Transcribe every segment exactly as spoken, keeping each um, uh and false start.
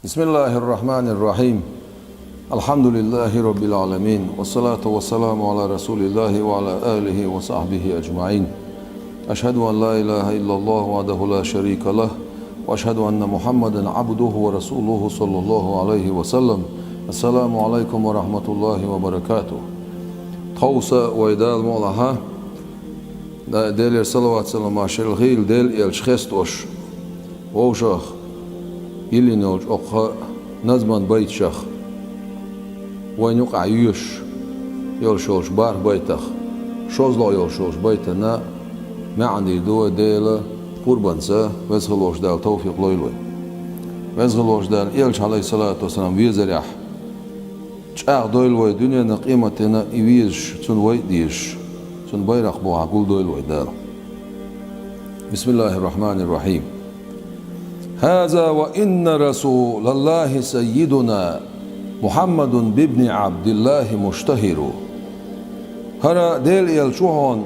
بسم الله الرحمن الرحيم. الحمد لله رب العالمين، والصلاة والسلام على رسول الله وعلى آله وصحبه أجمعين. أشهد أن لا إله إلا الله وحده لا شريك له، وأشهد أن محمدا عبده ورسوله صلى الله عليه وسلم. السلام عليكم ورحمة الله وبركاته. Тховса вай Дала мукъалахь, Делера салават-салам шел хийла Делан элча хестош, вовшах йиллина йолчу оккха назман байташах, вайна юкъахь йоьшуш йолуш йолчу бархӀ байтах, шолгӀа йолуш йолчу байтана маьӀна дийр ду вай Делан къурбанца, Веза хилла волчу Дала тавфикъ лойла вайна. Веза хилла волчу Дала элча, Ӏалайхиссалату вассалам, везарехь, чӀагӀдойла вай дуьненна, къематдийнна и везаш, цунна вай а дезаш, цунна байракх бохьа гулдойла вай Дала. بسم الله الرحمن الرحيم. هذا وإن رسول الله سيدنا محمد بابن عبد الله مشتهر. ХӀара Делан элча ву хьуна,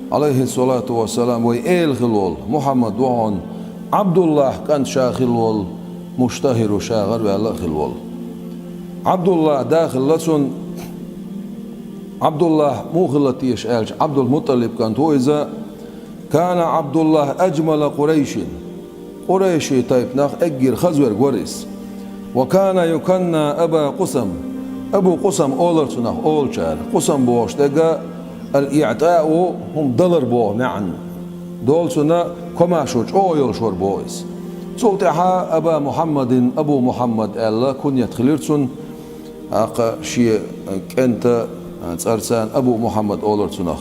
Ӏалайхиссалату вассалам, вай эла хилла волу, Мухьаммад ву хьуна, Ӏабдуллахь кӀант ша хилла волу, муштахӀиру, ша гӀараваьлла а хилла волу. Ӏабдуллахь да хилла цуьнан, Ӏабдуллахь муха хилла теша аьлча, Ӏабдул-МутӀалиб кӀант ву иза, كان عبد الله أجمل قريش. Къурайши тайпанах эггара хаза верг вара иза. وكان يكنى أبا قسم. Абу Къусам олура цунах олучара. Къусам бохуш дерг الإعطاء, хӀума далар боху маьӀна долу цунна, комаьршо чӀогӀа йолуш вара боху иза. Цул тӀаьхьа Аба Мухьаммадин, Абу Мухьаммад аьлла куньят хилира цунна. ТӀаккха шен кӀентан цӀарца Абу Мухьаммад олура цунах.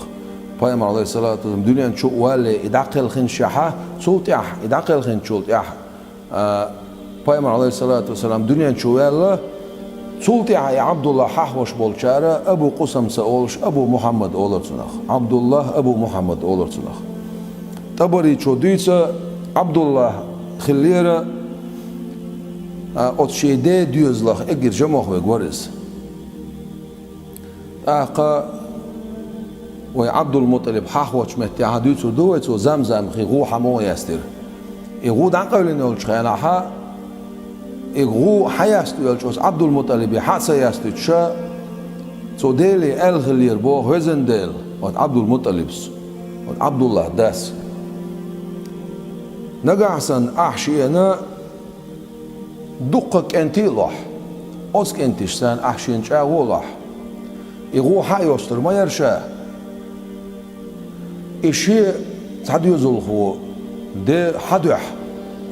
Пайхамар, Ӏалайхиссалату вассалам, дуьнен чу а валале и дӀакхелхинчехьа, цул тӀаьхьа, и дӀакхелхинчул тӀаьхьа, а, Пайхамар, Ӏалайхиссалату вассалам, дуьнен чу ваьлла, цул тӀаьхьа и Ӏабдуллахь хьахош болчара Абу Къусамца олуш, Абу Мухьаммад олура цунах. Ӏабдуллахь, Абу Мухьаммад олура цунах. ТӀабаричо дуьйцу, Ӏабдуллахь хиллера, а, оцу шен ден доьзалах эггара жамох верг вара иза. ТӀаккха вай Ӏабдул-МутӀалиб хьахочу меттехьа дуьйцур ду вай, цо Замзам хи гӀу хьан муха ястира. И гӀу дӀакъевлина йолчу хенахьа, и гӀу хьан яста велча, оцу Ӏабдул-МутӀалибе хьан а ца ястуьйтуша, цо Деле аьлла хиллера боху, везан Дела, оцу Ӏабдул-МутӀалибс, оцу Ӏабдуллахь дас. Нагахь санна ахь шена дуккха кӀентий а лохь, оцу кӀентишца ахь шена чӀагӀо а лохь, и гӀу хьан а йостур ма яра ша. И шен цхьа доьзалхо де хьан дуьхьа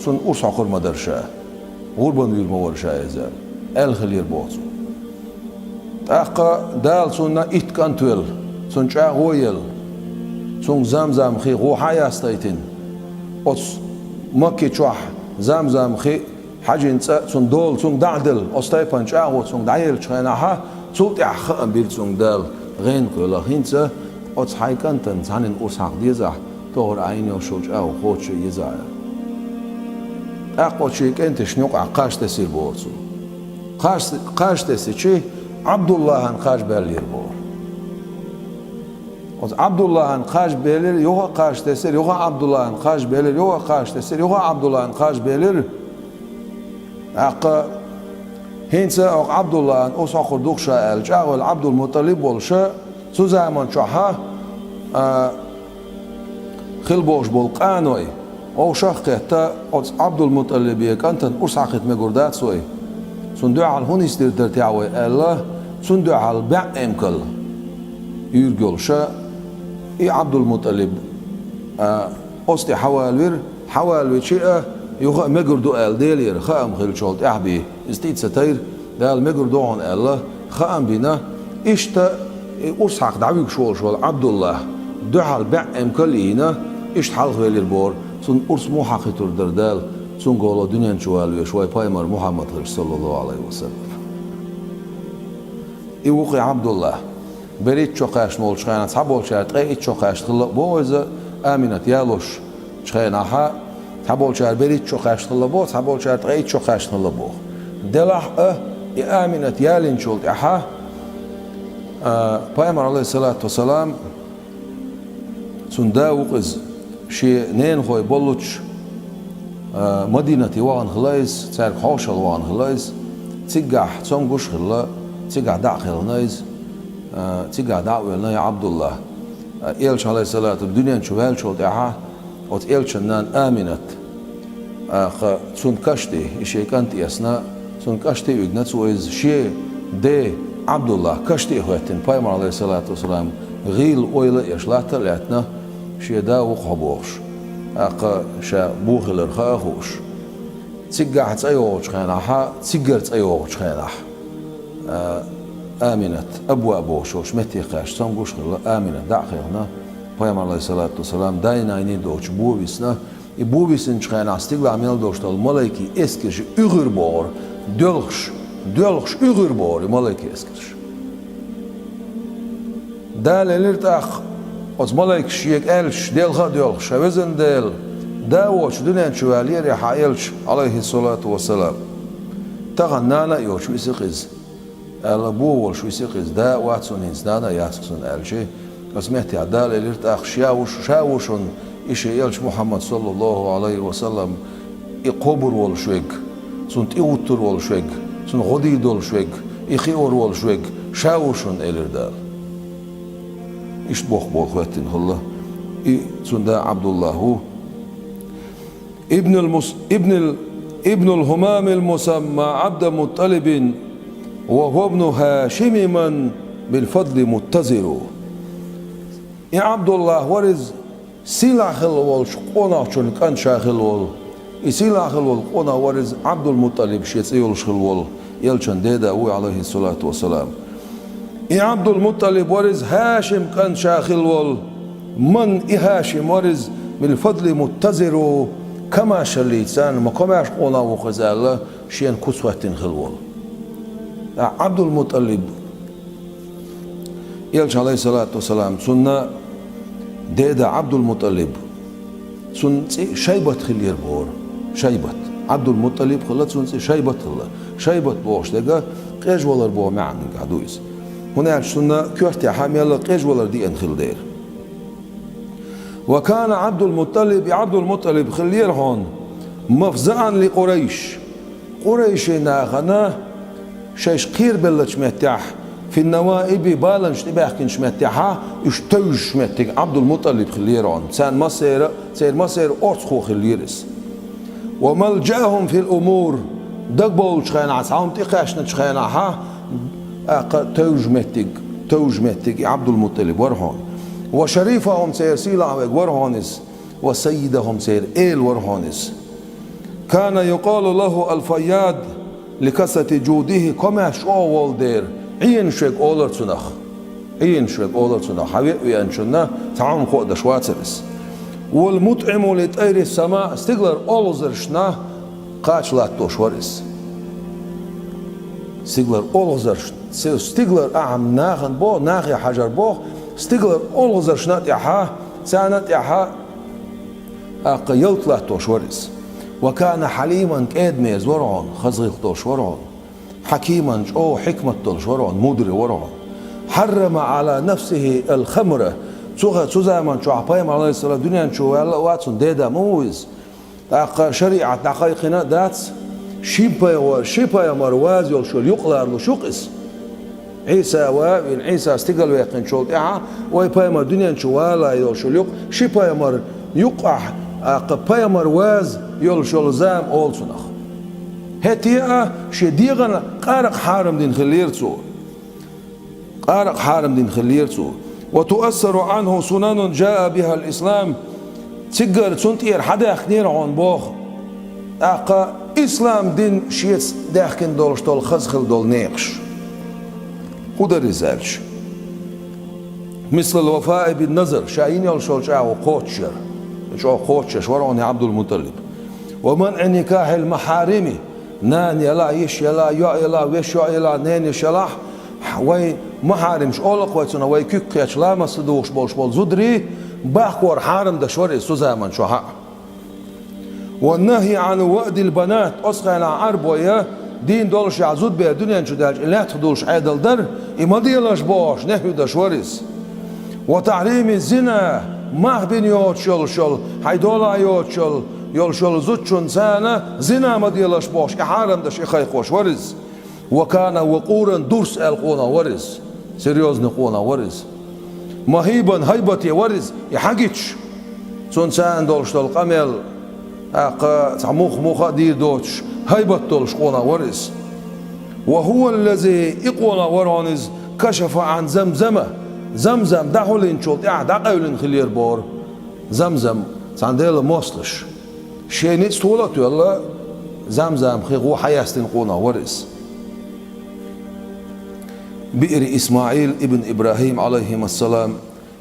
цунна урс хьокхур ма дара ша, гӀурбан вуьйр ма вара ша иза, аьлла хиллера боху цо. ТӀаккха Дала цунна итт кӀант велла, цунна чӀагӀо а елла, цунга Замзам хи гӀу хьан а ястайтина, оцу Макки чохь Замзам хи хьаьжин цӀа цунна долу, цунга дӀа а делла, оцу тайпана чӀагӀо цунга дӀаеллачу хенахьа, цул тӀаьхьа хаам бира цунга Дала, гӀенах велахь, хӀинца оцу хьайн кӀантана цхьанна урс хьакха дезахь, тохара Ӏайна йолуш йолу чӀагӀо кхочуш а езахь аьлла. ТӀаккха оцу шен кӀенташна юкъахь кхаж тесира боху цо. Кхаж, кхаж тесичи, Ӏабдуллахьан кхаж баьллера боху. Оцу Ӏабдуллахьан кхаж белира, юха а кхаж тесира, юха а Ӏабдуллахьан кхаж белира, юха а кхаж тесира, юха а Ӏабдуллахьан кхаж белира. ТӀаккха хӀинца оха Ӏабдуллахьан урс хьокхур ду-кх ша аьлла, чӀагӀвелла Ӏабдул-МутӀалиб волуша, цу заман чохьа, а, хила болуш болу къаной, вовшах а кхетта, оцу Ӏабдул-МутӀалибе кӀантана урс хьакхита мегар дац вай. Цунна дуьхьал хӀун йистира дара техьа вай аьлла, цунна дуьхьал бӀе эмкал юьйриг йолуша, и Ӏабдул-МутӀалиб, а, оцу тӀе хьавалавира, хьавалавичи а, юха а мегар ду аьлла Делера хаам хиллачул тӀаьхьа бен, иза тӀе а ца тайра, Дала мегар ду хьуна аьлла, хаам бина, иштта и урс хьакха дӀавуьгуш волуш волу Ӏабдуллахь дуьхьал бӀе эмкал а йийна, иштта хьалхавелира боху, цунна урс муха хьакхуьйтур дара Дала, цуьнга гӀоло дуьнен чу валавеш вай пайхамар Мухьаммад хилча, саллаллаху Ӏалайхи ва саллам. И ву-кх и Ӏабдуллахь. БерхӀитта шо кхаьчна волчу хенахь цхьаболчара ткъе итт шо кхаьчна хилла а боху иза, Аминат ялош. Чу хенахьа, цхьаболчара берхӀитта шо кхаьчна хилла боху, цхьаболчара ткъе итт шо кхаьчна хилла боху. Делахь а, и Аминат ялинчул тӀаьхьа, а, пайхамар, Ӏалайхиссалату вассалам, цунна да ву-кх иза, шен ненахой боллучу, А, Мадинате вахана хилла иза, цаьрга хьошалла вахана хилла иза. Циггахь цомгуш а хилла, циггахь дӀа а кхелхина иза, а, циггахь дӀа а воьллина и Ӏабдуллахь. А, Элча, Ӏалайхиссалату, дуьнен чу ваьллачул тӀаьхьа оцу Элчан нана Аминат, а, кха, цунна каш тӀе, и шен кӀант эцна, цунна каш тӀе уьгна цо иза, шен ден Ӏабдуллахь каш тӀе а хӀоьттина, пайхамар, Ӏалайхиссалату вассалам, гӀийла ойла а еш, латта а лаьттина, шен да ву-кх хьо бохуш. ТӀаккха ша бу хилар хаа а хууш. Циггахь цӀа йогӀучу хенахь, циггара цӀа йогӀучу хенахь, а, Аминат, Абва бохуш йолчу метте кхаьчна цомгуш а хилла, Аминат дӀа а кхелхина, пайхамар, Ӏалайхиссалату вассалам, дай-наний доцчу бо висна. И бо висинчу хенахь стигалахь мел долуш долу малайкийн эскарш уьгӀуьр бохура, доьлхуш, доьлхуш уьгӀуьр бохура и малайкийн эскарш. Дала элира тӀаккха оцу малайкаша шега аьлча, делха а доьлхуш: «Ша везан Дела, да воцуш дуьнен чу ваьллера хьан Элча, Ӏалайхиссалату вассалам. Тахана нана а йоцуш висира иза», — аьлла, бо волуш висира иза, да а вац цунна, хӀинца нана а яц-кх цунна аьлча, оцу меттехь Дала элира тӀаккха: «Ша ву шу, ша ву шуна и шен Элча Мухьаммад, саллаллаху Ӏалайхи ва саллам, и кхобур волуш верг, цунна тӀехӀуттур волуш верг, цунна гӀо дийр долуш верг, и хиор волуш верг, ша ву шуна», — элира Дала. Иштта бохку болу хӀоьттина хилла. И цунна да Ӏабдуллахь ву. ابن المس-، ابن ال-، ابن الهمام المسمى عبد المطلب، وهو ابن هاشم من بالفضل متزر. И Ӏабдуллахь вара иза, сийлахь хилла волчу къонахчун кӀант ша хилла волу. И сийлахь хилла волу къонах вара иза, Ӏабдул-МутӀалиб шен цӀе йолуш хилла волу, Элчан деда ву, Ӏалайхиссалату вассалам. И Ӏабдул-МутӀалиб вара иза, ХӀашим кӀант ша хилла волу. Ман, и ХӀашим вара иза, мил фадли муттазиру, комаьршаллица царна ма комаьрша къонах ву-кх иза аьлла, шена куц хӀоьттина хилла волу. Ткъа Ӏабдул-МутӀалиб, Элча, Ӏалайхиссалату вассалам, цунна деда Ӏабдул-МутӀалиб, цунна цӀе Шайбат хиллера бохура. Шайбат. Ӏабдул-МутӀалиб хилла, цунна цӀе Шайбат хилла. Шайбат бохуш дерг къежвалар боху маьӀнехь ду иза. ХӀунда аьлча цунна коьртехь мелла къежвалар деана хилла дера. Ва кана Ӏабдул-МутӀалиб, и Ӏабдул-МутӀалиб хиллера хьуна, мафзаӀан ли Къурайш. Къурайшийн нахана шайша кхерабеллачу меттехь, фин-наваиби, баланаш тӀебаьхкинчу меттехьа, уьш тевжаш меттиг Ӏабдул-МутӀалиб хиллера хьуна. Царна массеран а, церан массеран а орцахо хиллера иза. Ва малджаахум фил умур, дагабовлучу хенахь, цхьа хӀума тӀекхаьчначу хенахьа, тӀаккха тевжа меттиг, тевжа меттиг и Ӏабдул-МутӀалиб вара хьуна. Ва шарифахум, церан сийлахь верг вара хьуна иза. Ва саййидахум, церан эла вара хьуна иза. Кана юкъалу лаху аль-Файяд ли касрати джудихи, комаьрша чӀогӀа волу дера, Ӏенаш верг олура цунах. Ӏенаш верг олура цунах. Хьан веа веанчунна цхьа хӀума кхоадаш вацара иза. Вал мутӀиму ли тӀайри сама, стигалара олхазаршна кхача латтош вара иза. Стигалара олхазаршна, цу стигалара ахьа нахана боху, нахе хьажар боху, стигалара олхазаршна а тӀаьхьа, царна а тӀаьхьа, тӀаккха ялта латтош вара иза. Ва кана хьалиман, кӀеда-мерза вара хьуна, хаза гӀиллакх долуш вара хьуна. Хьакиман, чӀогӀа хьикмат долуш вара хьуна, мудри вара хьуна. Хьаррама Ӏала нафсихи аль-хамра. Цу ха-, цу заман чохь пайхамар, Ӏалайхиссалам, дуьнен чу ваьлла а вац, цунна деда ма ву иза. ТӀаккха шариӀат дӀакхайкхина а дац, ши пайхамар, ши пайхамар ваза йолуш йолу юкъ ларалуш ю-кх иза. Ӏийса ван а вина, Ӏийса стигала ваьккхинчул тӀаьхьа, вай пайхамар дуьнен чу вала йолуш йолу юкъ, ши пайхамар юккъахь, тӀаккха пайхамар ваза йолуш йолу зама олу цунах. ХӀетте а шен дегӀана къаракъ хьарам дина хиллера цо. Къаракъ хьарам дина хиллера цо. Ва туассару Ӏанху сунанун джаа бихал ислам. Циггара цунна тӀера хьадаьхкинера хьуна боху, тӀаккха ислам дин шеца даьхкина долуш долу хаза хилла долу некъаш. ХӀун дара иза аьлча? Мислал вафаи бин назар, ша йина йолуш йолу чӀагӀо кхочушъяр. ЧӀогӀа кхочушъеш вара хьуна и Ӏабдул-МутӀалиб. Ва манъи никахьил махьарими, нана елахь, йиша елахь, йоӀ елахь, вешин йоӀ елахь, ненан йиша елахь, вай махьаримаш олу-кх вай цунах, вай куьг кхетча ламаз ца духуш болуш болу зударий, бахкор хьарам деш вара иза цу заман чохь а. Ва нахьи Ӏан ваъдил банат, оцу хенахь Ӏарбойн дийна доллушехь зудабер дуьнен чу даьлча и лаьттах дуллуш Ӏедал дара, и ма делаш бохуш, нахьи деш вара иза. Ва тахьрими зина, мах бина йоцуш йолуш йолу, хьайн долахь йоцуш йолу, йолуш йолу зудчунна царна зина ма делаш бохуш, и хьарам деш, и кхайкхош вара иза. Ва кана вакъуран, дурс аьлла къонах вара иза. Серьёзный къонах вара иза. Махибан, хӀайбате вара иза, и хьагича. Цунна царна долуш долу къамел, тӀаккха цхьа мух-муха а дийр доцуш, хӀайбат долуш къонах вара иза. Ва хӀува ллази, и къонах вара хьуна иза, кашафа Ӏан Замзама, Замзам дӀахьулйинчул тӀаьхьа дӀакъевлина хилира бохура. Замзам, цхьана Делан мостагӀаш. Шен ницкъ тола а тоьлла, Замзам хи гӀу хьаяьстина къонах вара иза. Биъри Исмаил ибн Ибрахим, алайхимассалам,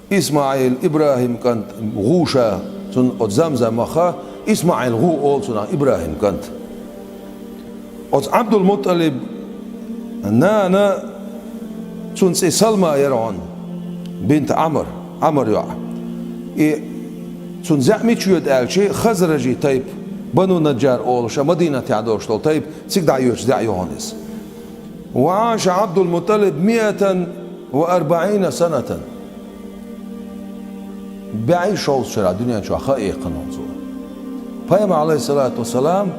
Исмаил, Ибрахим кӀант гӀу ша, цунна оцу Замзамах Исмаил гӀу олу цунах, Ибрахим кӀант. Оцу Ӏабдул-МутӀалиб нана, цуьнан цӀе Салма яра хьуна, бинт Ӏамр, Ӏамр йоӀ. И цуьнан зӀе мича йоьду аьлча, хазражи тайпа, Бану Наджар олуш, Мадинатехь долуш долу тайпа, цига дӀайоьдуш зӀе ю хьуна иза. Ва Ӏаша Ӏабдул-МутӀалиб миатан ва арбаӀина санатан. БӀе шовзткъа шарахь дуьнен чохь хан эккхина хьуна цо. Пайхамар, алейхиссалату вассалам,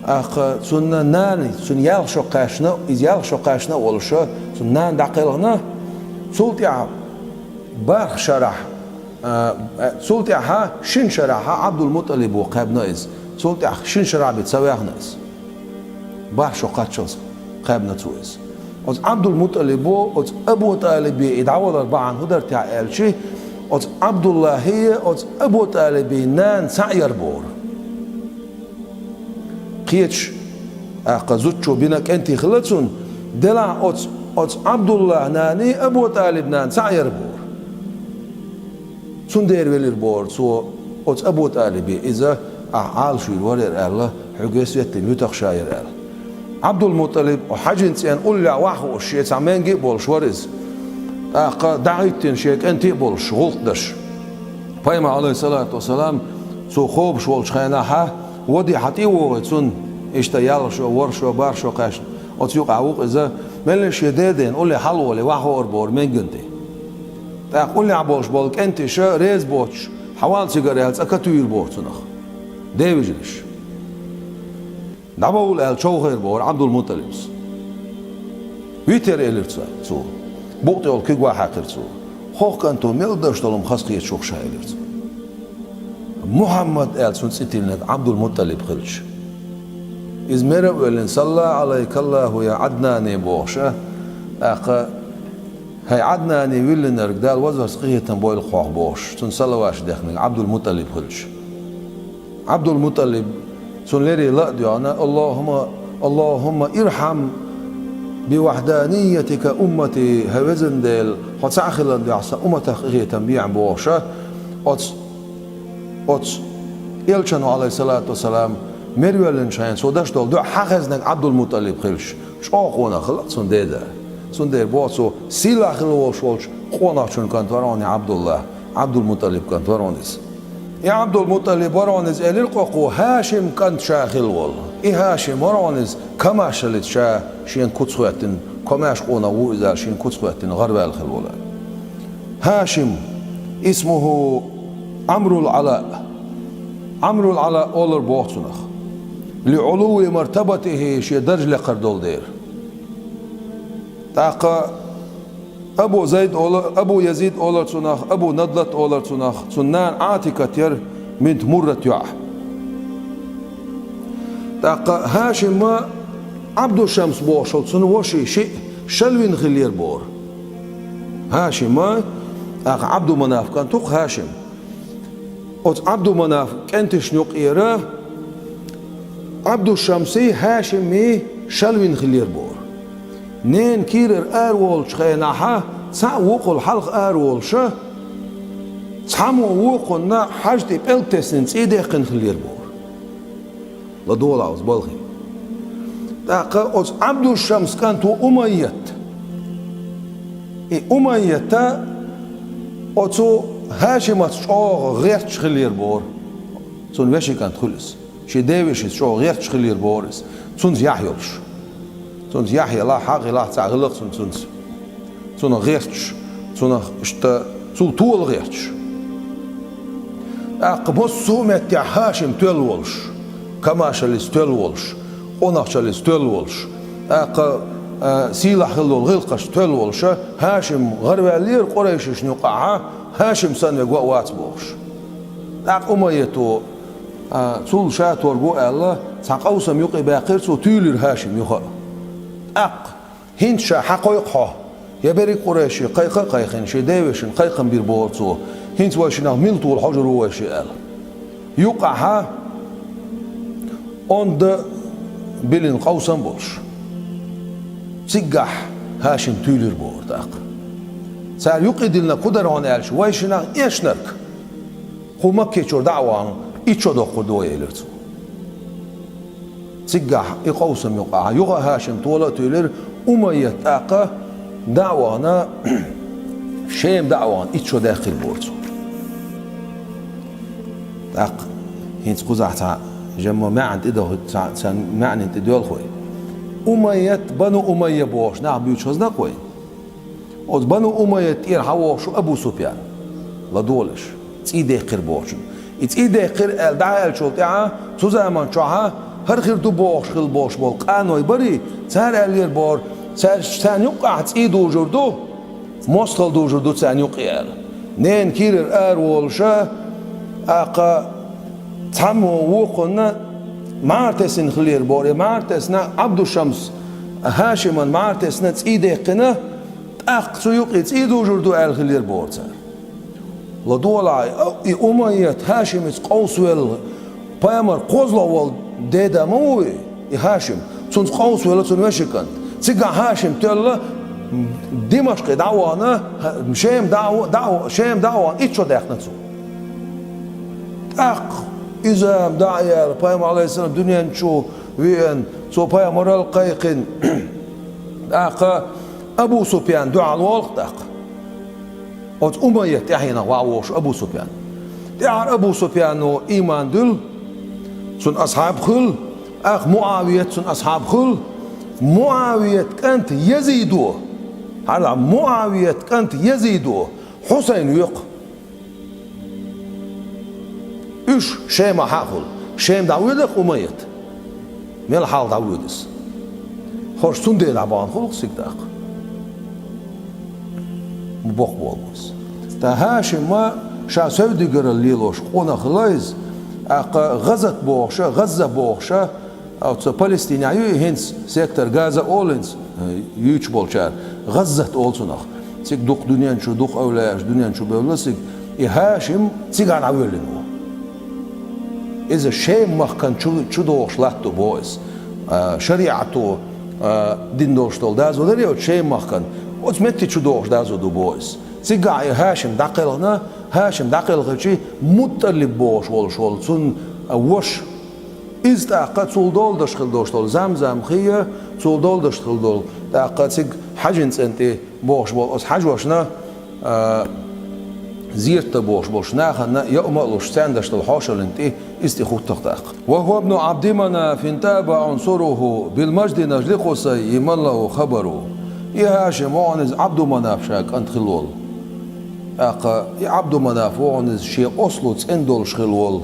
тӀаккха цунна нана, цуьнан ялх шо кхаьчна, иза ялх шо кхаьчна а волуш, цуьнан нана дӀакхелхина, цул тӀаьхьа барх шарахь, а, цул тӀаьхьа шина шарахь Ӏабдул-МутӀалибо кхаьбна иза, цул тӀаьхьа шина шарахь бен ца ваьхна иза. Барх шо кхаччалц кхаьбна цо иза. Оцу Ӏабдул-МутӀалибо оцу Абу ТӀалибе и дӀавалар бахьана хӀун дара техьа аьлча, оцу Ӏабдуллахьи оцу Абу ТӀалибин нана цхьаъ яра бохура. Кхечу, тӀаккха, зудчо бина кӀентий хилла цунна, делахь оцу, оцу Ӏабдуллахьан наний Абу ТӀалибан нана цхьаъ яра бохура. Цундела велира бохура цо оцу Абу ТӀалибе, иза ахь Ӏалашвийр вара яра аьлла, хьоьга вес веттина вуьтуш ша яра аьлла. Ӏабдул-МутӀалиб хьаьжин цӀенна уллехь ваха хууш, шен цхьа менги а болуш вара иза. ТӀаккха дӀахӀиттина шен кӀентий а болуш, гӀуллакх деш. Пайхамар, алейхиссалату вассалам, цо кхобуш волчу хенахь, ваде хьан тӀе а вогӀий цунна, иштта ялх шо, ворхӀ шо, барх шо кхаьчна, оцу юкъахь ву-кх иза, меллаша шен деден улле хьалаволий, ваха хуур бохура менган тӀе. ТӀаккха уллехь болуш болу кӀенташа реза боцуш, хьавал цигара аьлла, цӀа катуьйр боху цунах. Девижарш. ДӀабовла аьлла човхийра бохура Ӏабдул-МутӀалибс. Витера элира цо, цо. Букъ тӀехула куьг ван хьаькхира цо. ХӀокху кӀанто мел даш долу хазахеташ ву-кх ша, элира цо. Мухьаммад аьлла цунна цӀе тиллинарг Ӏабдул-МутӀалиб хилча. Иза мера а воьллина, салла Ӏалайкаллаху я Ӏаднани бохуш, тӀаккха, хӀай Ӏаднани виллинарг, Дала вазварца къинхетам бойла-кх хьох бохуш, цунна салаваташ дехнарг Ӏабдул-МутӀалиб хилча. Ӏабдул-МутӀалиб, цунна леррина ла а доьгӀна, Аллахумма, Аллахумма ирхьам би вахьданиятика уммати, хӀай везан Дела, хьо цхьаъ хиларна дуьхьа сан умматах къинхетам бехьа бохуш, оцу, оцу элчано, алейхиссалату вассалам, мера воьллинчу хенахь цо даш долу дуьхьа хьан хезнарг Ӏабдул-МутӀалиб хилча, чӀогӀа къонах хилла цунна деда. Цундела боху цо, сийлахь хилла волуш волчу къонахчун кӀант вара хьуна Ӏабдулла, Ӏабдул-МутӀалиб кӀант вара хьуна иза. И Ӏабдул-МутӀалиб вара хьуна иза, элира кху ХӀашим кӀант ша хилла волу. И ХӀашим вара хьуна иза, комаьршаллица ша шена куц хӀоьттина, комаьрша къонах ву иза аьлла, шена куц хӀоьттина гӀарваьлла хилла волу. ХӀашим, исмуху Ӏамрул Ӏала. Ӏамрул Ӏала олура боху цунах. Ли Ӏулуви мартабатихи, шен дарж лекхар долу дела. ТӀаккха Абу Зайд олу, Абу Язид олура цунах, Абу Надлат олура цунах, цунна нана Ӏатикат яра, бинт Муррат йоӀ. ТӀаккха ХӀашима Ӏабдушамс бохуш волу цунна воший шиъ шалвина хиллера бохура. ХӀашима, тӀаккха Ӏабдуманаф кӀант ву-кх ХӀашим. Оцу Ӏабдуманаф кӀенташна юкъера Ӏабдушамсий, ХӀашимий шалвина хиллера бохура. Ненан кийрара араволучу хенахь, цхьаъ вукхул хьалха араволуша, цхьаммо вукхунна хьажа тӀе пӀелг тесна цӀий дехкина хиллера бохура. ЛадогӀалахь оцу балхе. ТӀаккха оцу Ӏабдушамс кӀант ву Умайят. И Умайята оцу ХӀашимаца чӀогӀа гӀерташ хиллера бохура. Цунна вешин кӀант хуьлу иза. Шен девешица чӀогӀа гӀерташ хиллера бохура иза. Цуьнца яхь йолуш. Цуьнца яхь елахь, хьагӀ елахь, цхьаъ хилла-кх цунна цуьнца. Цунах гӀерташ, цунах иштта, цул тола гӀерташ. ТӀаккха массо а меттехь ХӀашим тоьлла волуш, комаьршаллица тоьлла волуш, къонахчаллица тоьлла волуш, тӀаккха, а, сийлахь хилла долу гӀиллакхашца тоьлла волуша, ХӀашим гӀараваьллера Къурайшашна юкъахьа, ХӀашим санна верг ван а вац бохуш. ТӀаккха Умайято, а, цул ша торго аьлла, цхьа къовсам юкъе баьккхира цо, туьйлира ХӀашим юха а. ТӀаккха: «ХӀинца ша хьан кхойкху хьо? Я берриг Къурайши кхайкха а кхайкхина, шен девешин кхайкхам бир боху цо. ХӀинца вайшинах мила тола хьожур ву вайши», — аьлла. Юкъахьа онда биллина къовсам болуш. Циггахь ХӀашим туьйлира бохура тӀаккха. Цара юкъе диллинарг хӀун дара хьуна аьлча, вайшинах эшнарг кху Макке чуьра дӀа а вахана, итт шо доккхур ду вай, элира цо. Циггахь и къовсам юкъахьа юха а ХӀашим тола а туьйлира, Умайят тӀаккха дӀа а вахана, Шема дӀа а вахана, итт шо даьккхира боху цо. ТӀаккха хӀинца кхузахь цхьа жамма маьӀна тӀедоху, цхьа, цхьа маьӀнина тӀедоьлху вай. Умайят, Бану Умайя бохуш нах буьйцуш хазна кху вай. Оцу Бану Умайят тӀера хьан вохуш ву Абу Суфьян, ладогӀалаш, цӀий деккхира бохучун. И цӀий деккхира аьлла дӀа а аьллачул тӀаьхьа, цу заман чохьа хӀара хир ду бохуш хилла болуш болу къаной барий, цара аьллера бохура, цаьрца царна юккъахь цӀий дужур ду, мостагӀалла дужур ду царна юккъе аьлла. Ненан кийрара ара волуша, тӀаккха цхьаммо вукхунна мӀара тесина хилира бохура, и мӀара тесна Ӏабдушамс, ХӀашиман мӀара тесна цӀий деккхина, тӀаккха цу юккъе цӀий дужур ду аьлла хилира бохура цара. ЛадогӀалахь, и Умайят ХӀашимица къовсавелла, пайхамар кхозлагӀа волу деда ма ву и, и ХӀашим. Цунца къовсавелла цуьнан вешин кӀант. Цигахь ХӀашим тоьлла, Димашкъе дӀа а вахана, Шема дӀа а, дӀа а, Шема дӀа а вахана, итт шо даьккхина цо. ТӀаккха иза дӀа а яьлла, пайхамар, Ӏалайхиссалам, дуьнен чу веана, цо пайхамаралла кхайкхина. ТӀаккха Абу Суфьян дуьхьал волу-кх тӀаккха. Оцу Умайят тӀаьхьенах ваха вохуш Абу Суфьян. ТӀаьхьара Абу Суфьяно ийман дуьллу, цуьнан асхьаб хуьлу, тӀаккха МуӀавият цуьнан асхьаб хуьлу, МуӀавият кӀант Язидо, хьала МуӀавият кӀант Язидо Хьусайн воькху. Уьш Шема хьахула. Шема дӀавоьду-кх Умайят. Мел хьалха дӀавоьду иза. ХӀорш цундела дӀабахана хуьлу-кх цига тӀаккха. Боккха болу иза. Ткъа ХӀашима ша севдигаралла лелош къонах хилла иза, тӀаккха ГӀазат бохуша, ГӀазза бохуша, оцу Палестинехь ю и хӀинца, сектор Газа олу хӀинца, э, юьйцуш болчара, ГӀаззат олу цунах. Цига дукха дуьнен чу, дукха эвлаяаш дуьнен чу бевлла цига. И ХӀашим цигахь дӀавоьллина ву. Иза Шем-махкан чу, чу догӀуш латто боху иза. А, шариӀато, а, дина долуш долу доза дара оцу Шем-махкан. Оцу метте чу догӀуш доза ду боху иза. Цигахь и ХӀашим дӀакхелхина, ХӀашим дӀакхелхичи, МуттӀалиб бохуш волуш волу цунна, а, ваша. Иза тӀаккха цул долу даш хила долуш долу Замзам хи а, цул долу даш хила долу, тӀаккха цига Хьаьжин цӀен тӀе бохуш болу оцу хьаьжошна, а, зерат дан бохуш болуш нахана яа а луш, царна даш долу хьошаллин тӀе иза тӀе хӀутту-кх тӀаккха. وهو ابن عبد مناف تابع عنصره بالمجد نجل قصي من له خبر. И ХӀашим ву хьуна иза Ӏабдуманаф ша кӀант хила волу. ТӀаккха и Ӏабдуманаф ву хьуна иза шен осло цӀена долуш хила волу.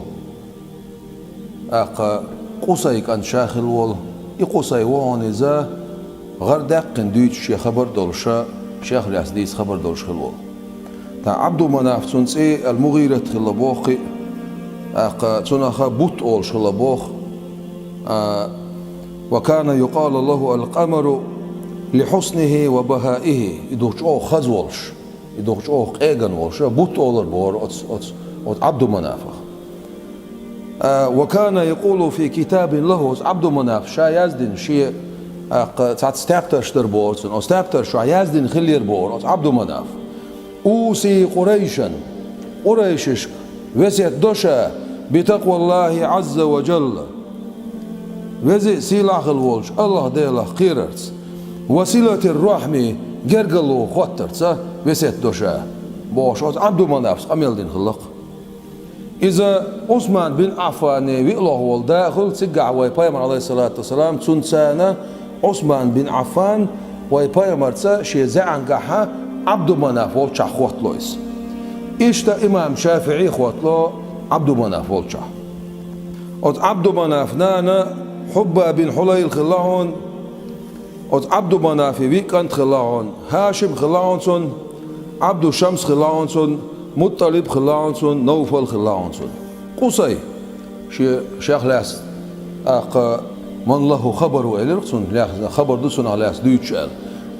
ТӀаккха Къусай кӀант ша хила волу. И Къусай ву хьуна иза гӀар даьккхина дуьйцуш шен хабар долуша, шех лаьцна дийца хабар долуш хила волу. ТӀаккха Ӏабдуманаф цунна цӀе ал-МугӀират хилла боху кхин а. ТӀаккха цунах бутт олуш хилла боху. А, وكان يقال له القمر لحسنه وبهائه. И дукха чӀогӀа хаза волуш. И дукха чӀогӀа къеган волуш, бутт олура бохура оцу, оцу, оцу Ӏабдуманафах. А, وكان يقول في كتاب له, оцу Ӏабдуманаф ша яздина шен, а, кх-, цхьацца тептарш дара бохура цуьнан. Оцу тептарш чохь яздина хиллера бохура оцу Ӏабдуманаф. أوصي قريشا, къурайшашка весет до ша, بتقوى الله عز وجل. Веза а, сийлахь а хила волчу АллахӀ-Делах кхерарца, وصلة الرحم, гергарло хоттарца весет до ша, бохуш оцу Ӏабдуманафас къамел дина хилла-кх. Иза Ӏусман бин Ӏаффане виъ лоху волу да а хуьлу, цигахь вай Пайхамар, Ӏалайхиссалату вассалам, цунна царна Ӏусман бин Ӏаффан вай Пайхамарца шен заьӀангахьа Ӏабдуманаф волчохь хоттало иза. Иштта имам ШафиӀи хоттало, Ӏабду Манаф волчохь. Оцу Ӏабду Манаф нана Хьубба бин Хьулайл хилла хьуна, оцу Ӏабду Манафи виъ кӀант хилла хьуна, ХӀашим хилла хьуна цунна, Ӏабду Шамс хилла хьуна цунна, Мутталиб хилла хьуна цунна, Навфал хилла хьуна цунна. Къусай, шен, шех лаьцна, тӀаккха, ман лахӀу хабару элира цунна, лаьцна, хабар ду цунах лаьцна дуьйцуш аьлла.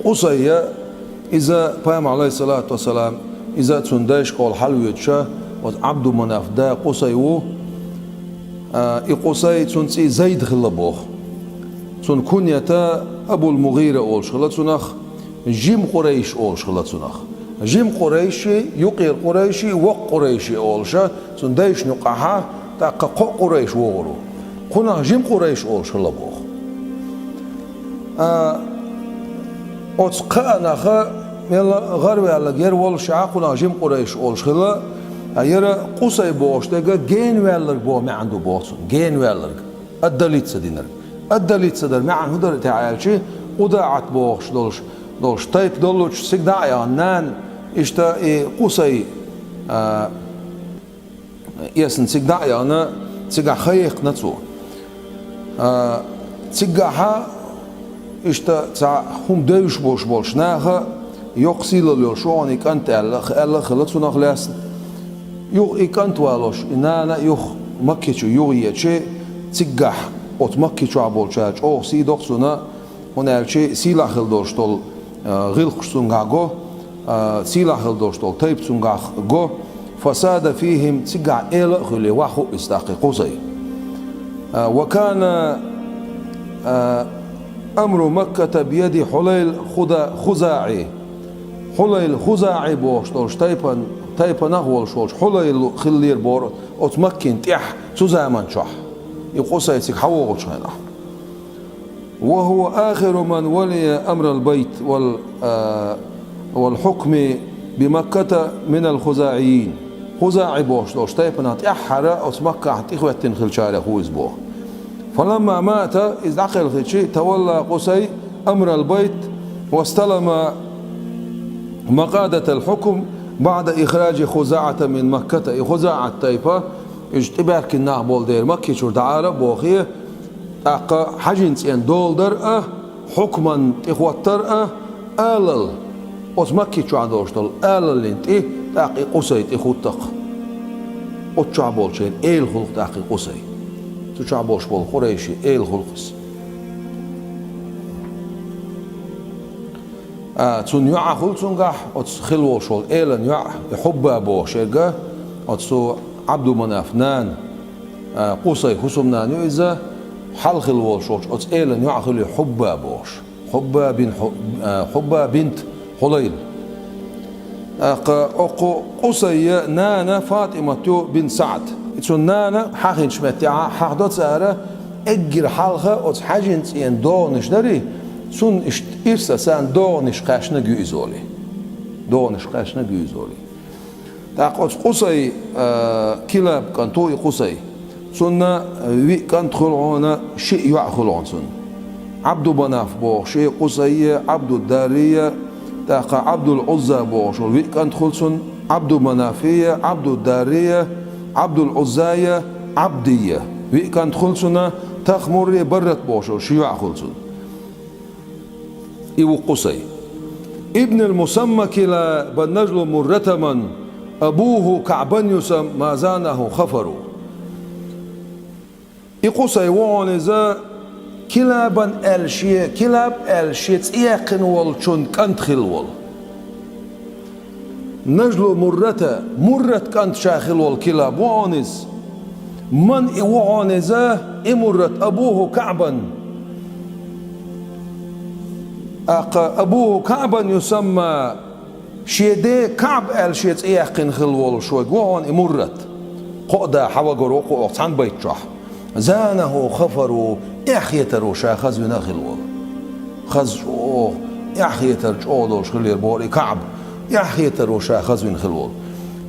Къусай я, иза Пайхамар, Ӏалайхиссалату вассалам, иза цунна дайшкахула хьалавоьдуш, оцу Ӏабду Манаф да Къусай ву. А, и Къусай, цуьнан цӀе Зайд хилла боху. Цуьнан куньята Абул-МугӀира олуш хилла цунах, жима Къурайш олуш хилла цунах. Жима Къурайши, юккъера Къурайши, воккха Къурайши олуша, цуьнан дайшна юккъахьа, тӀаккха кхо Къурайш вогӀур ву. Кхунах жима Къурайш олуш хилла боху. А, оцу кхаъ наха мелла гӀарваьлларг яра волуш, кхунах жима Къурайш олуш хилла, а яра Къусай бохуш дерг генаваьлларг боху маьӀна ду боху цунна, генаваьлларг, отдалиться динарг. Отдалиться дар маьӀна хӀун дара те аьлча, КъузаӀат бохуш долуш, долуш тайпа доллучу цига дӀа а яхна, нана, иштта и Къусай, а, эсна цига дӀа а яхна, цигахь хан яьккхина цо. А, цигахьа иштта цхьа хӀума девзаш болуш болчу наха, йоккха сийлалла йолуш ву хьуна и кӀант аьлла, аьлла хилла цунах лаьцна. Юха и кӀант валош, и нана юха Макки чу юхаеъча, цигахь оцу Макки чохь болчара чӀогӀа сий доккху цунна, хӀунда аьлча сийлахь хила долуш долу, а, гӀиллакхаш цуьнгахь го, а, сийлахь хила долуш долу тайпа цуьнгахь го, фасада фихим, цигахь эла а хуьлий, ваха хуу иза тӀаккха и Къусай. А, ва кана, а, амру Макката бияди Хьулайл Худа-, ХузаӀи. Хьулайл ХузаӀи бохуш долуш тайпан-, тайпанах волуш волчу Хьулайл хиллера боху оцу Маккин тӀехь цу заман чохь. И Къусай цига хьан вогӀучу хенахь. وهو آخر من ولي أمر البيت وال-، آ، والحكم بمكة من الخزاعيين. ХузаӀи бохуш долуш тайпанах тӀаьххьара оцу Маккахь тӀехӀоьттина хиллачарех ву иза боху. فلما مات, иза дӀакхелхичи, تولى قصي أمر البيت واستلم مقادة الحكم بعد إخراج خزاعة من مكة. И ХузаӀат тайпа, уьш тӀебаьхкина нах болу дела, Макки чуьра дӀаала а бохий, тӀаккха Хьаьжин цӀен дола дар а, хьукман тӀехӀоттар а, алал, оцу Макки чохь долуш долу алаллин тӀе тӀаккха и Къусай тӀехӀуттакх. Оцу чохь болчеран эла хуьлу тӀаккха и Къусай. Цу чохь болуш болу къурайшийн эла хуьлу иза. А, цунна йоӀ хуьлу цуьнгахь, оцу хилла волуш волу элан йоӀ, и Хьубба бохуш ерг, оцу Ӏабдуманаф нана, а, Къусай хӀусамнана ю иза, хьалха хилла волуш волчу оцу элан йоӀ хуьлу Хьубба бохуш. Хьубба бин Хьу-, а, Хьубба бинт Хьулайл. ТӀаккха окху Къусайя нана ФатӀимат ю бинт СаӀд. Цуьнан нана хьахинчу меттехь хьахдо цара, эггара хьалха оцу Хьаьжин цӀен догӀанаш дарий, цунна иштта ирса царна догӀанаш кхаьчнарг ю иза олий. ДогӀанаш кхаьчнарг ю иза олий. ТӀаккха оцу Къусай, а, Килаб кӀант ву и Къусай. Цунна виъ кӀант хуьлу хьуна, шиъ йоӀ хуьлу хьуна цунна. Ӏабдуманаф бохуш и Къусайя, Ӏабдударрия, тӀаккха Ӏабдул-Ӏузза бохуш волу виъ кӀант хуьлу цунна, Ӏабдуманафия, Ӏабдударрия, Ӏабдул-Ӏуззая, Ӏабдийя. Виъ кӀант хуьлу цунна, Тахмурри Баррат бохуш волу ши йоӀ хуьлу цунна. И ву Къусай. ابن المسمى كلابا نجل مرة من أبوه كعبا يسمى زانه خفر. И Къусай ву хьуна иза Килабан аьлла шен, Килаб аьлла шен цӀе яьккхина волчун кӀант хилла волу. Нажлу Муррата, Муррат кӀант ша хилла волу Килаб ву хьуна иза. Ман и ву хьуна иза, и Муррат, абуху Каъбан. ТӀаккха абуху Каъбан юсамма, шен ден Каъб аьлла шен цӀе яьккхина хилла волуш верг ву хьуна и Муррат. Кхо а да хьавагар ву кху оха цхьана байт чохь. Занаху хафару, эхь хетаро ша хазвина а хилла волу. Хаза чӀогӀа, эхь хетар чӀогӀа долуш хиллера боху и Каъб, эхь хетаро ша хазвина хилла волу.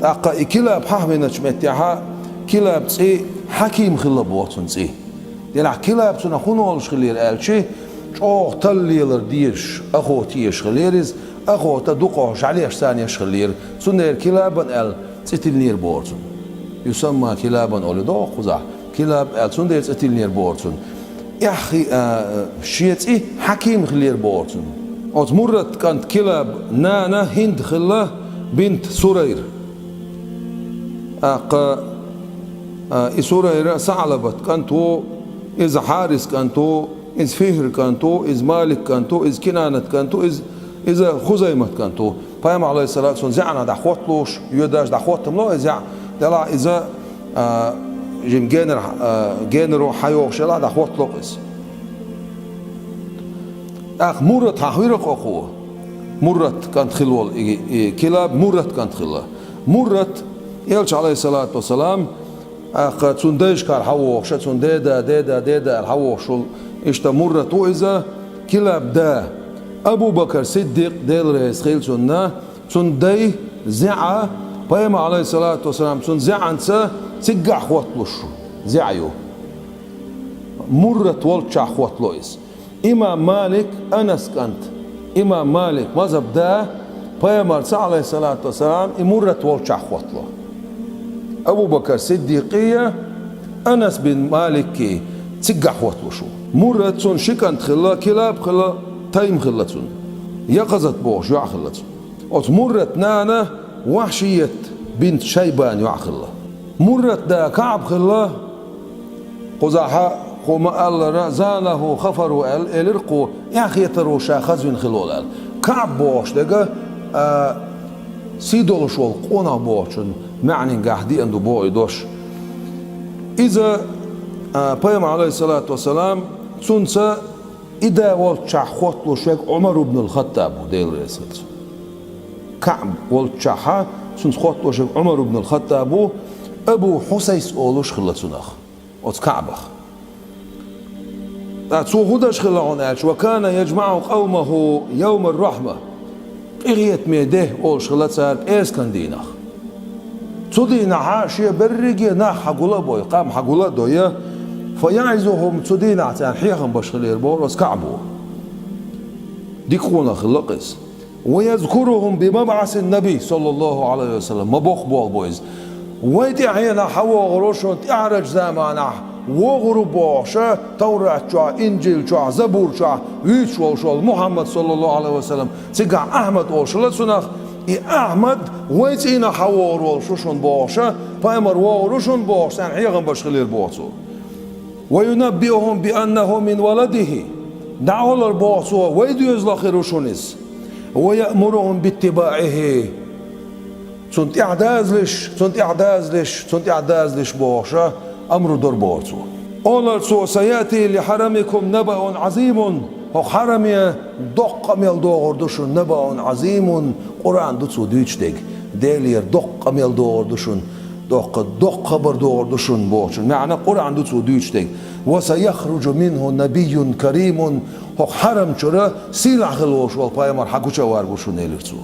ТӀаккха и Килаб хьахвиначу меттехьа, Килаб цӀе Хьаким хилла боху цунна цӀе. Делахь Килаб цунах хӀун олуш хиллера аьлчи, чӀогӀа талла лелар дезаш, охота еш хиллера иза, охота дукхахьа жӀалеш санеш хиллера, цундела Килабан аьлла цӀе тиллера боху цунна. يسمى كلابا олу догӀу кхузахь. Килаб аьлла, цундела цӀе тиллинера боху цунна. Эхь-, а, шен цӀе Хьаким хилира боху цунна. Оцу Муррат кӀант Килаб нана ХӀинд хилла, бинт Сурайр. ТӀаккха, а, и Сурайра СаӀлабат кӀант ву, иза Хьарис кӀант ву, иза Фихр кӀант ву, иза Малик кӀант ву, иза Кинанат кӀант ву, иза, иза Хузаймат кӀант ву. Пайхамар, алейхиссалату вассалам, зӀенах дӀахӀотталуш, йоьдаш дӀахӀоттам ло иза зӀе, делахь иза, а, жим генар, а, генаро хьайогӀуш елахь дӀахӀоттало иза. ТӀаккха Муррат хьахвира кхо кхо. Муррат кӀант хилла волу и, и Килаб Муррат кӀант хилла. Муррат, Элча, алейхиссалату вассалам, тӀаккха цунна дайшкара хьавогӀуша, цунна деда, деда, деда аьлла хьавогӀуш волу, иштта Муррат ву иза, Килаб да. Абу Бакар Сиддикъ, Дела реза хила цунна, цунна дай зӀе, Пайхамар, алейхиссалату вассалам, цунна зӀеанца циггахь хӀотталуш зӀе ю. Муррат волччахь хӀоттало иза. Имам Малик, Анас кӀант. Имам Малик, мазхӀаб да, Пайхамарца, алейхиссалату вассалам, и Муррат волччахь хӀоттало. Абу Бакар Сиддикъия, Анас бин Маликки циггахь хӀотталуш ву. Муррат цунна ши кӀант хилла, Килаб хилла, Тайм хилла цунна. Якъазат бохуш йоӀ хилла цунна. Оцу Муррат нана Вахьшият бинт Шайбан йоӀ хилла. Муррат да КаӀб хилла, кхузахьа кху ма-аллара, занаху хафару аьлла, элира кху, эхь хетаро ша хазвина хилла аьлла. КаӀб бохуш дерг, а, сий долуш волу къонах бохучун маьӀнингахь деана ду боху и дош. Иза, а, Пайхамар, алейхиссалату вассалам, цунца и да волччахь хӀотталуш верг Ӏумар ибн ал-Хаттаб ву, Дела реза хила цунна. КаӀб волччахьа цунца хӀотталуш верг Ӏумар ибн ал-Хаттаб ву, Абу Хьусайс олуш хилла цунах, оцу КаӀбах. Ткъа цо хӀун деш хилла хьуна аьлча, ва кана яжмаӀу къавмаху явмар-рахьма, къинхетаме де олуш хилла цара пӀераскан дийнахь. Цу дийнахьа шен берриге нах хьагула а бой, къам хьагула а дой, фа яӀизухум, цу дийнахь царна хьехам беш хилира боху оцу КаӀбо. Дика къонах хилла-кх иза. Ва язкурухум би мабӀасин-наби, саллаллаху Ӏалайхи ва саллам, ма боккха болх бу иза. Вай тӀаьхьенах хьавогӀур ву шуна тӀаьхьарчу заманахь, вогӀур ву бохуша, Таврат чохь, Инжил чохь, Забур чохь вуьйцуш волуш волу Мухьаммад, саллаллаху Ӏалайхи ва саллам, цигахь Ахьмад олуш хилла цунах, и Ахьмад вай цӀийнах хьавогӀур волуш ву шуна бохуша, пайхамар вогӀур ву шуна бохуш, царна хьехам беш хилира боху цо. Ва юнаббиухум би аннаху мин валадихи. ДӀаолар боху цо, вай доьзалах хир ву шуна иза. Ва яъмурухум биттибаӀихи. Цунна тӀаьхьа дазалиш, цунна тӀаьхьа дазалиш, цунна тӀаьхьа дазалиш бохуша, амру дора боху цо. Олар цо, саяти ли хьарамикум набаун Ӏазимун. ХӀокху хьараме доккха къамел догӀур ду шуна, набаун Ӏазимун, Къуръан ду цо дуьйцуш дерг. Делера доккха къамел догӀур ду шуна. Доккха, доккха хабар догӀур ду шуна бохучун маьӀна Къуръан ду цо дуьйцуш дерг. Ва саяхружу минху набийюн каримун, хӀокху хьарам чуьра сийлахь хила волуш волу пайхамар хьагучавар ву шуна, элира цо.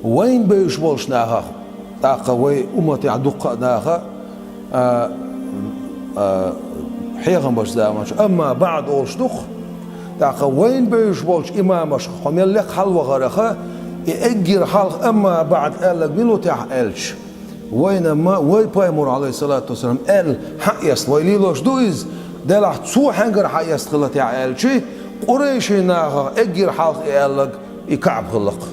Вайна бевзаш болчу нахах, тӀаккха вай умматехь дуккха а наха, а, а, хьехам беш заманчу, амма баӀд олуш ду-кх, тӀаккха вайна бевзаш болчу имамашха, хьо мел лекха хьалавахараха, и эггира хьалха амма баӀд аьлларг мила ву техьа аьлча, вайна ма, вай пайхамар, Ӏалайхиссалату вассалам, аьлла хьаэцна вай лелош ду иза, делахь цо хьаьнгара хьаэцна хилла техьа аьлчи, къурайшийн нахах эггира хьалха и аьлларг и КаӀб хилла-кх.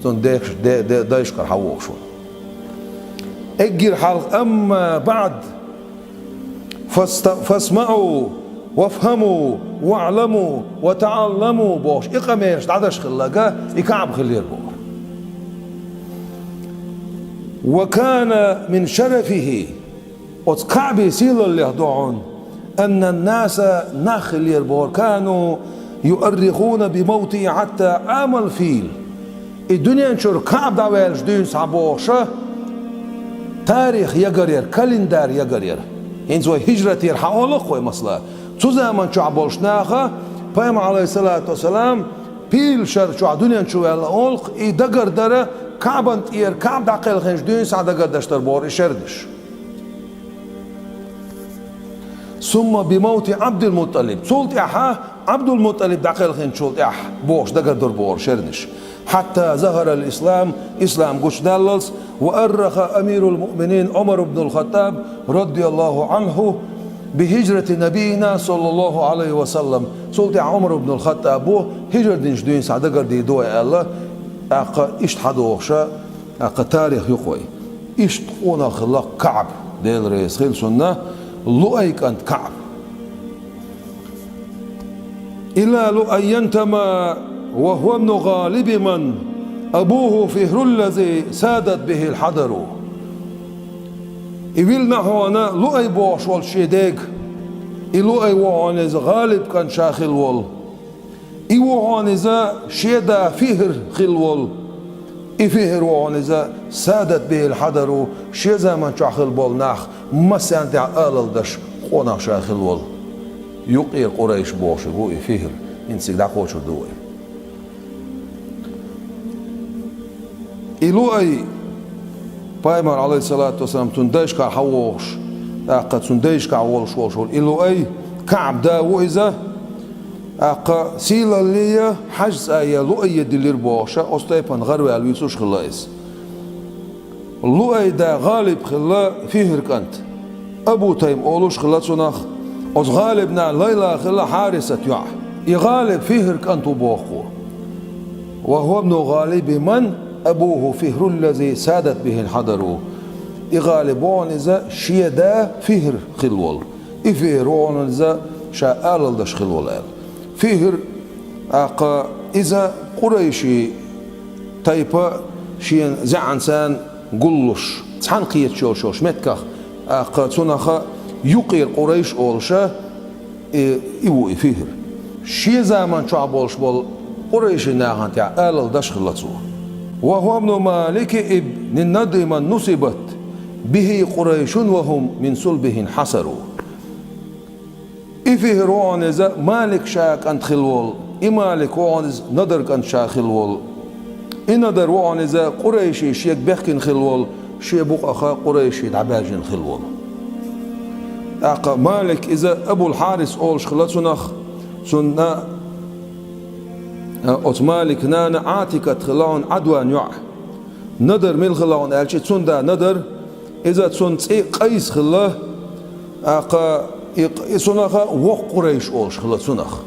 Цунна декаш-, де-, де-, дайшкара хьавогӀуш ву. Эггира хьалха, амма баӀд, фаста-, фасмаӀу, вафхӀаму, ваӀламу, ва таӀалламу бохуш, и къамелаш дӀадеш хилларг и КаӀб хиллера боху. Ва кана мин шарафихи, оцу КаӀбин сийлаллех ду хьуна, аннан-наса, нах хиллера боху, кану юаррихуна би мавтихи хьатта Ӏамал фил. И дуьнен чуьра КаӀб дӀаваьллачу дуьйна схьа бохуша, тарих ягар яра, календарь ягар яра. ХӀинца вай хӀижратера хьаолу-кх вай, масала. Цу заман чохь болчу наха, пайхамар, Ӏалайхиссалату вассалам, пил шар чохь дуьнен чу ваьлла олу-кх, и дагар дара, КаӀбан тӀера, КаӀб дӀакхелхинчу дуьйна схьа дагар даш дара боху и шернаш. Сумма би мавти Ӏабдил-МутӀалиб. Цул тӀаьхьа Ӏабдул-МутӀалиб дӀакхелхинчул тӀаьхьа бохуш дагардур бохура шернаш. حتى ظهر الإسلام, ислам гучудаллалц, وأرخ أمير المؤمنين عمر بن الخطاب رضي الله عنه بهجرة نبينا صلى الله عليه وسلم. Цул тӀаьхьа Ӏумар ибн ал-ХаттӀабо хӀижра динчу дуьйна схьа дагардийр ду вай аьлла, тӀаккха иштта хьадохуша, тӀаккха тарих юкъа вай. Иштта къонах хилла КаӀб, Дела реза хила цунна, Луай кӀант КаӀб. إلى لؤي انتمى وهو ابن غالب من أبوه فهر الذي سادت به الحضر. И вилна хьуна Луай бохуш волчу шен дега. И Луай ву хьуна иза ГӀалиб кӀант ша хилла волу. И ву хьуна иза шен да Фихр хилла волу. И Фихр ву хьуна иза سادت به الحضر, шен заман чохь хилла болу нах массарна тӀехь алалдаш къонах ша хилла волу. Юкъера Къурайш бохуш ву и Фихр, хӀинца цига дӀакхочур ду вай. И Луай, пайхамар, Ӏалайхиссалату вассалам, цунна дайшкахь хьавогӀуш, тӀаккха цунна дайшкахь волуш волуш волу и Луай, КаӀб да ву иза, тӀаккха сийлалле я, хьаьжцӀа я, Луай я диллира бохуша, оцу тайпана гӀарваьлла вуьйцуш хилла иза. Луай да ГӀалиб хилла Фихр кӀант. Абу Тайм олуш хилла цунах, оцу ГӀалиб нана Лайла хилла Хьарисат йоӀ. И ГӀалиб Фихр кӀант ву боху. وهو ابن غالب من أبوه فهر الذي سادت به الحضر. И ГӀалиб ву хьуна иза шен да Фихр хилла волу. И Фихр ву хьуна иза ша алалдаш хилла волу аьлла. Фихр, тӀаккха иза къурайши тайпа шена зӀеанцарна гуллуш, цхьаьна кхеташ йолуш йолуш меттигах, тӀаккха цунаха юкъера Къурайш олуша, и, и ву и Фихр. Шен заман чохь болуш болу къурайши нахана тӀехь алалдаш хилла цо. وهو ابن مالك بن النضر من نسبت به قريش وهم من صلبه انحسر. И Фихр ву хьуна иза Малик ша кӀант хилла волу, и Малик ву хьуна иза Надар кӀант ша хилла волу. И Надар ву хьуна иза къурайши шега бехкина хилла волу, шен букъаха къурайши дӀабаьржина хилла волу. ТӀаккха Малик иза Абул-Хьарис олуш хилла цунах, цунна, а, оцу Малик нана Ӏатикат хилла хьуна Ӏадван йоӀ. Надар мила хилла хьуна аьлча, цунна да Надар, иза цунна цӀе Къайс хилла, тӀаккха и, и цунаха воккха къурайш олуш хилла цунах.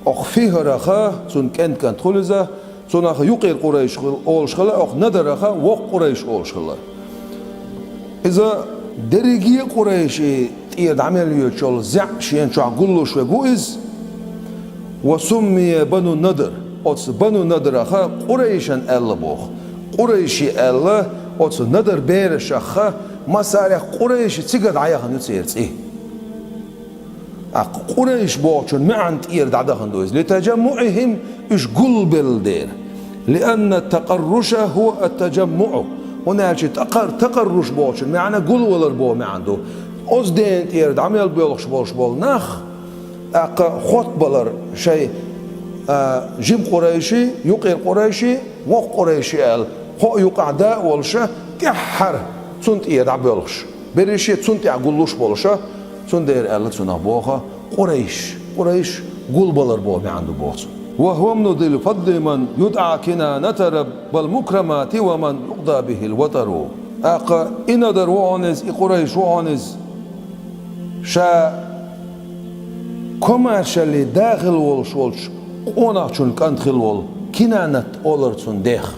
Окху Фихраха цунна кӀент-кӀант хуьлу иза, цунаха юкъера къурайш хил-, олуш хилла, окху Надараха воккха къурайш олуш хилла. Иза дерриге а къурайши тӀера дӀа мел йоьдуш йолу зӀе шена чохь гуллуш верг ву иза, وسمي بنو النضر, оцу Бану Надраха Къурайшан аьлла боху. Къурайши аьлла оцу Надар берашаха, массарех къурайши цигара дӀаяхана ю церан цӀе. ТӀаккха къурайш бохучун маьӀна тӀера дӀадахана ду иза. لتجمعهم, уьш гулбелла дера. لأن التقرش هو التجمع. ХӀунда аьлча такъар-, такъарруш бохучун маьӀна гулвалар боху маьӀна ду. Оцу дена тӀера дӀа мел боьлхуш болуш болу нах, тӀаккха хоттабалар шайн, а, жима къурайши, юкъера къурайши, воккха къурайши аьлла, кхоъ юкъахь да а волуша, тӀаьххьара цунна тӀера дӀабоьлхуш. Берриш а цунна тӀехь гуллуш болуша, цундела аьлла цунах боху къурайш. Къурайш гулбалар боху маьӀна ду боху цо. وهو ابن ذي الفضل من يدعى كنانة رب المكرمات ومن يقضى به الوطر. ТӀаккха и Надар ву хьуна иза, и къурайш ву хьуна иза, ша комаьршаллин да хилла волуш волчу къонахчун кӀант хилла волу, Кинанат олура цунна дех.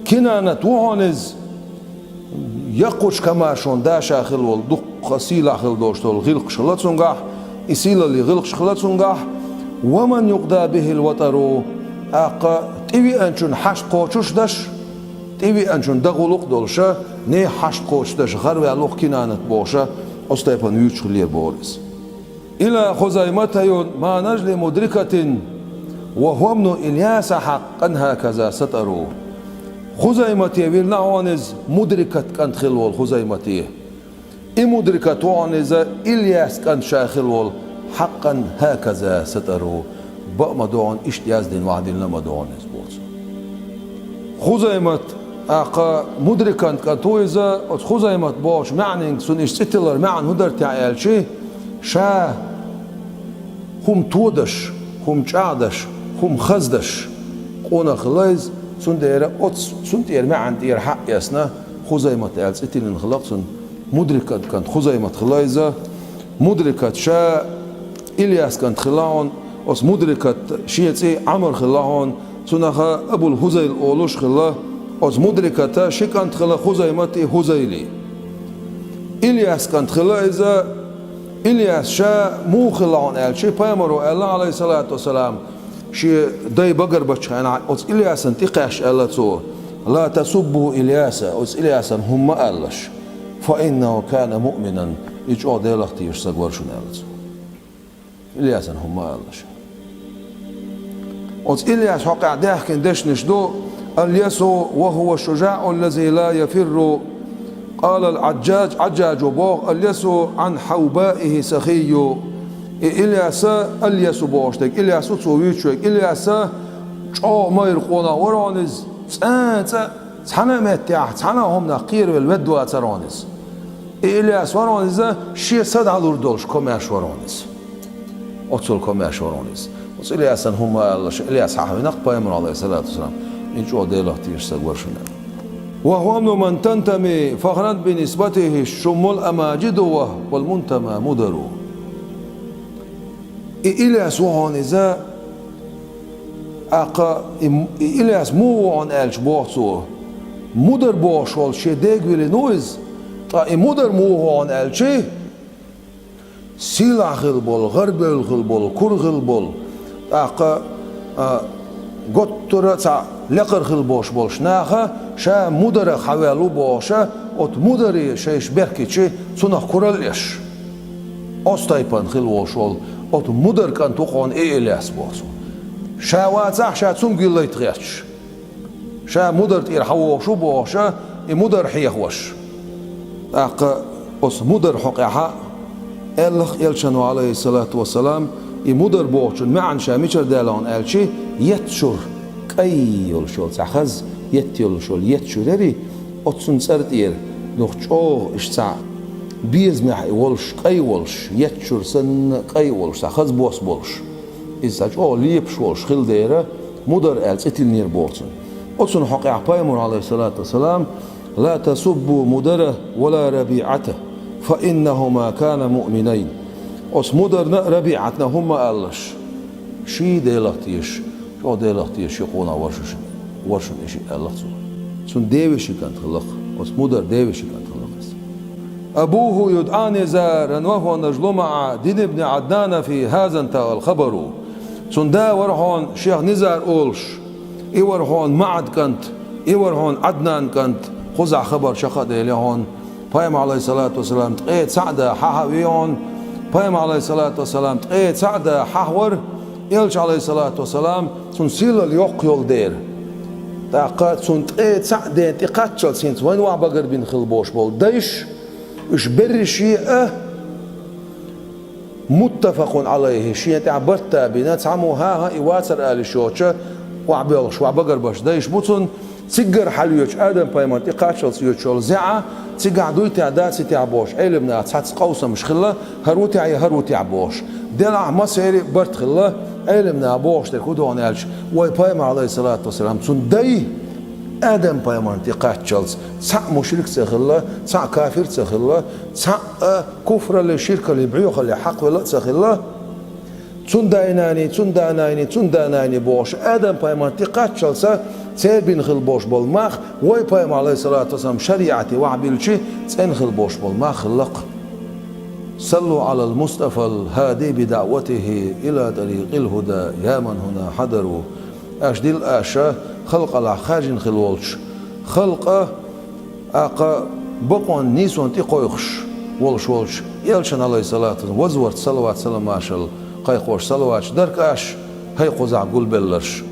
Кинанат ву хьуна иза, яккхачу комаьршаллин да ша хилла волу, дуккха сийлахь хилла долуш долу гӀиллакхаш хилла цуьнгахь, и сийлаллин гӀиллакхаш хилла цуьнгахь, ومن يقضى به الوطر, тӀаккха тӀевеанчун хьашт кхочуш даш, тӀевеанчун дан гӀуллакх а долуша, нехан хьашт кхочуш даш гӀарваьлла ву-кх Кинанат бохуша, оцу тайпана вуьйцуш хиллера бохура иза. إلى خزيمة ما نجل مدركة وهو ابن إلياس حقا هكذا سطر. Хузаймате вилла хьуна иза, Мудрикат кӀант хилла волу Хузаймате. И Мудрикат ву хьуна иза, Ильяс кӀант ша хилла волу, حقا هكذا سطر. Бакъ ма ду хьуна, иштта яздина, вахдина ма ду хьуна иза боху цо. Хузаймат, тӀаккха Мудрикан кӀант ву иза, оцу Хузаймат бохучу маьӀнинга цунна иштта цӀе тиллар маьӀна хӀун дара те аьлча, ша хӀума тодеш, хӀума чӀагӀдеш, хӀума хаздеш къонах хилла иза, цундела оц-, цунна тӀера маьӀна тӀера хьаэцна, Хузаймат аьлла цӀи тиллина хилла цунна, Мудрикат кӀант Хузаймат хилла иза. Мудрикат ша Ильяс кӀант хилла хьона, оцу Мудрикат шен цӀи Ӏамр хилла хьона, цунах Абул Хузайл олуш хилла, оцу Мудриката ши кӀант хилла Хузаймат и Хузайли. Ильяс кӀант хилла иза, Ильяс ша муха хилла хьона аьлча, пайхамаро аьлла, Ӏалайхиссалату вассалам, шен дай багарбачу хенахь, оцу Ильясан тӀекхаьчча аьлла цо: «Ла тасуббу Ильяса», оцу Ильясан хӀума ма алалаш, «фа иннаху кана муъминан», и чӀогӀа Делах тешаш стаг вара шуна аьлла цо. Ильясан хӀума ма алалаш. Оцу Ильяс хьокъехь даьхкина дешнаш ду: «Аль-Ясу ва хува шужаъу ллази ла яфирру». Къала аль-Хьаджжадж, Хьаджжаджо боху: «Аль-Ясу Ӏан хьавбаихи сахийю». И Ильяса, Аль-Ясу бохуш дерг, Ильясу цо вуьйцуш верг, Ильяса чӀогӀа майра къонах вара хьуна иза, цкъа а, цкъа а цхьана а меттехь, цхьана а хӀуманах кхеравелла ведда вацара хьуна иза. И Ильяс вара хьуна иза, шен са дӀалур долуш комаьрша вара хьуна иза. Оццул комаьрша вара хьуна иза. Оцу Ильясан хӀума ма алалаш, Ильяс хьахавинарг пайхамар, Ӏалайхиссалату вассалам, и чӀогӀа Делах тешаш стаг вара шуна. «Ва хува мин ман тантами фахран би нисбатихи шуммул амаджиду ва вал мунтама мудару». И Ильяс ву хьуна иза, тӀаккха и, и Ильяс муха ву хьуна аьлча боху цо, мудар бохуш волу шен дега виллина ву иза, ткъа и мудар муха ву хьуна аьлча, сийлахь хилла болу, гӀарабевлла хилла болу, кура хилла болу, тӀаккха, а, готтара а цхьа лекхара хилла болуш болчу наха ша мударах хьаваьлла ву бохуша, оцу мударе шайша беркичи, цунах куралла еш. Оцу тайпана хилла волуш волу, оцу мудар кӀант ву хьуна и Ильяс боху цо. Ша вацахь, ша цунна гуьллайта гӀерташ. Ша мудар тӀера хьавогӀуш ву бохуша, и мудар хьехош. ТӀаккха оцу мудар хьокъехьа, аьлла-кх элчано, Ӏалайхиссалату вассалам, и мудар бохучун маьӀна ша мичара даьлла хьуна аьлча, етташур кӀай йолуш йолу цхьа хаза, етта йолуш йолу етташур яри, оццун цӀар тӀера, нух чӀогӀа иштта цхьа безамехь и волуш, кӀай волуш, етташур санна кӀай волуш, цхьа хаза бос болуш. Иза цхьа чӀогӀа лепаш волуш хилла дера, мудар аьлла цӀе тиллинера боху цунна. Оцунна хьокъехь пайхамар, Ӏалайхиссалату вассалам: «Ла тасуббу мудара ва ла рабиӀата, фа иннахума кана муъминайн». Оцу мударна а, рабиӀатна а хӀума ма алалаш. Ший Делах тешаш, чӀогӀа Делах тешаш ши къонах вара шуна, вара шуна и шиъ аьлла-кх цо. Цунна девешин кӀант хилла-кх, оцу мудар девешин кӀант хилла-кх иза. «Абуху юдӀа Низаран ва хува нажлу маӀа дин ибни Ӏаднана фи хазан тагӀал хабару». Цунна да вара хьуна шех Низар олуш, и вара хьуна МаӀад кӀант, и вара хьуна Ӏаднан кӀант, кхузахь хабар чекх а делира хьуна. Пайхамар, Ӏалайхиссалату вассалам, ткъе цхьаъ да хьахьа веана. Пайхамар, Ӏалайхиссалату вассалам, ткъе цхьаъ да хьахьавара, элча, Ӏалайхиссалату вассалам, цунна сийлалла йоккха йолу дера. ТӀаккха цунна ткъе цхьаъ дена тӀекхаччалц хӀинца вайна охьабагар бина хилла болуш болу дайш, уьш берриш а, муттафакъун Ӏалайхи, шен тӀехь барт а бина, цхьаммо хӀан-хӀа и вацара ала йиш йоцуш, охьабоьлхуш, охьабагарбеш дайш бу цунна, циггара хьалоьцуш, Адам-пайхамар тӀекхаччалц йоьцуш йолу зӀе, цигахь дуй техьа, дац техьа бохуш, Ӏелам наха цхьацца къовсамаш хилла, хӀара ву техьа я хӀара ву техьа бохуш. Делахь массеран а барт хилла, Ӏелам наха бохуш дерг хӀун ду хьуна аьлча, вай пайхамар, Ӏалайхиссалату вассалам, цунна дай, Адам-пайхамарна тӀекхаччалц, цхьаъ мушрик ца хилла, цхьаъ кафир ца хилла, цхьаъ а куфралле, ширкалле, бӀоьхалле хьакхвелла а ца хилла, цунна дай-наний, цунна да-наний, цунна да-наний бохуш, Адам-пайхамарна тӀекхаччалца церан бина хилла болуш болу мах, вай пайхамар, Ӏалайхиссалату вассалам, шариӀате охьабиллича, цӀена хилла болуш болу мах хилла-кх. «Саллу Ӏалал Мустафал хӀади би даӀватихи ила тӀарикъил хӀуда, я ман хӀуна хьадару». Аша дилла аша халкъалахь хаьржина хилла волчу, халкъа, тӀаккха бакъонан нийсонна тӀекхойкхуш волуш волчу элчанна, Ӏалайхиссалату вассалам, вазварца салават-салам-маршалла кхайкхош салаваташ дарг аша, хӀай кхузахь гулбелларш.